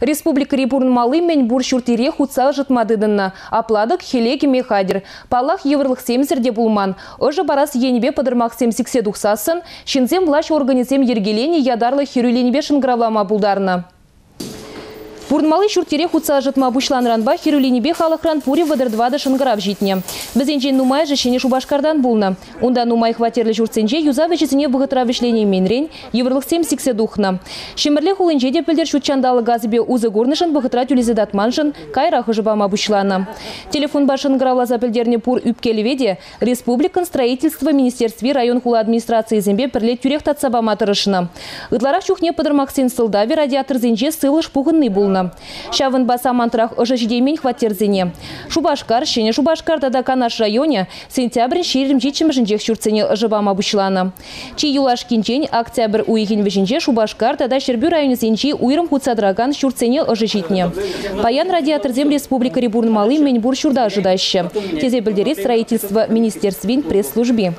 Республикӑри пурӑнмалли мӗнпур ҫурт-йӗре хутса ӑшӑтма тытӑннӑ. Апла-тӑк хӗле кӗме хатӗр. Паллах, йывӑрлӑхсемсӗр те пулман. Ӑшӑ парас енӗпе пӑтӑрмахсем сиксе тухсассӑн ҫынсем влаҫ органӗсем йӗркеленӗ ятарлӑ хӗрӳ линипе шӑнкӑравлама пултарнӑ. Пурӑнмалли ҫурт-йӗре хутса ӑшӑтма пуҫланӑранпа хӗрӳ линипе халӑхран пурӗ 34 шӑнкӑрав ҫитнӗ. Вӗсенчен нумайӑшӗ Ҫӗнӗ Шупашкартан пулнӑ. Унта нумай хваттерлӗ ҫуртсенче юсав ӗҫӗсене вӑхӑтра вӗҫленейменрен йывӑрлӑхсем сиксе тухнӑ. Ҫӗмӗрле хулинче те пӗлтӗр ҫут ҫанталӑк газӗпе усӑ курнӑшӑн вӑхӑтра тӳлесе татманшӑн кайрах ӑшӑ пама пуҫланӑ. Телефонпа шӑнкӑравласа пӗлтернӗ пур ӳпкелӗве те республикӑн Строительство министерстви район-хула администрацийӗсемпе пӗрле тӳрех татса пама тӑрӑшнӑ. Ытларах чухне пӑтӑрмахсен сӑлтавӗ радиаторсенче сывлӑш пухӑнни пулнӑ. Ҫавӑнпа самантрах ӑшӑ ҫитеймен хваттерсене. Шупашкар, Ҫӗнӗ Шупашкар тата Канаш районӗ сентябрӗн 27-мӗшӗнчех ҫуртсене ӑшӑ пама пуҫланӑ. Чи юлашкинчен октябрь уйӑхӗн вӗҫӗнче Шупашкар тата Ҫӗрпӳ районӗсенчи уйрӑм хутса тӑракан ҫуртсене ӑшӑ ҫитнӗ. Паян радиаторсем республикӑри пурӑнмалли мӗнпур ҫурта ӑшӑтаҫҫӗ, тесе пӗлтерет строительство министерствин пресс-служби.